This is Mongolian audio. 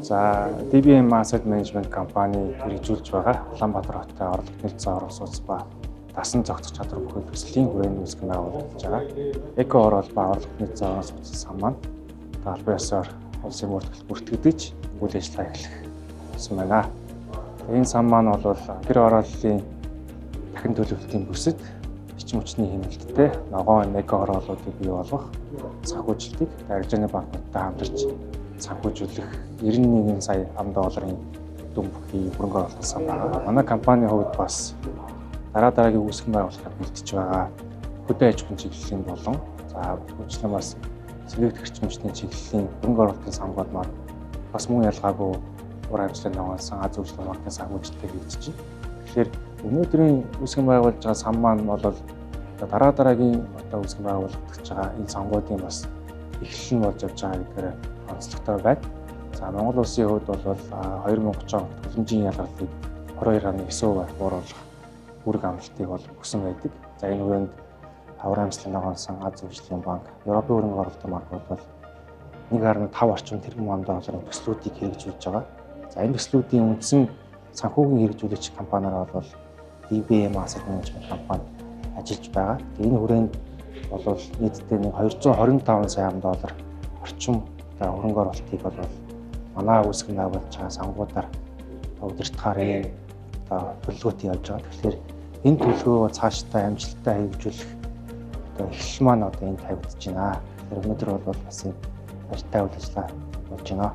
За, DBM Asset Management компани хэрэгжүүлж байгаа Улаанбаатар хотын орлого нээлттэй орон сууц ба дасан зохицох чадвар бүхэл төслийн хүрээнд үүсгэн байгуулагдаж байгаа. Эко орол ба орлого нээлттэй орон сууцны сан маань албан ёсоор улсын бүртгэл бүртгэгдэж үйл ажиллагаа эхлэх болсон байна. Энэ сан маань бол гэр хорооллын дахин төлөвлөлтийн бүсэд эрчим хүчний хэмнэлттэй ногоон эко хорооллуудыг бий болгох санхүүжилтийг арилжааны банкудтай хамтарч санхүүжүүлэх 91 сая ам долларын дүн бүхий хөрөнгө оруулалт сан байгаа. Манай компанийн хувьд бас дараа дараагийн үүсгэн байгуулахад бэлтэж байгаа хөдөө аж ахуйн чиглэлийн болон за хөгжлөн бас сэлэлт эрчим хүчний чиглэлийн хөрөнгө оруулалтын сангууд маань бас мөн ялгаагүй ур амьсгалын ногоонсон Аз үйлчлэг банкны санхүүжилтээр хийгдэж байна. Тэгэхээр өнөөдрийн үүсгэн байгуулж байгаа сан маань бол дараа дараагийн одоо үүсгэн байгуулагдаж байгаа энэ сангуудын бас эхлэл нь болж явж байгаа гэдгээр онцлогтой байна. За, Монгол улсын хувьд бол 2030 онд төлөмжийн ялгарлыг 22.9% бууруулах үүрэг амлалтыг бол өгсөн байдаг. За, энэ хүрээнд хавар амьсгалын ногоонсон Аз үйлчлэгийн банк, Европын хөрөнгө оруулалтын банк бол 1.5 орчим тэрбум ам долларын төслүүдийг хэрэгжүүлж байгаа. За, энэ төслүүдийн үндсэн санхүүгийн хэрэгжүүлэгч компаниар бол DBM Asset Management компани ажиллаж байгаа. Энэ хүрээнд бол нийтдээ нэг 225 сая ам доллар орчим хөрөнгө оруулалтыг бол манай үүсгэн байгуулж байгаа сангуудаар удирдахаар ийм одоо төлөвлөгөөтэй явж байгаа. Тэгэхээр энэ төлөвлөгөөгөө цаашдаа амжилттай хэрэгжүүлэх одоо эхлэл маань одоо энд тавигдаж байна. Тэгэхээр өнөөдөр бол бас юм баяртай үйл ажиллагаа болж байна.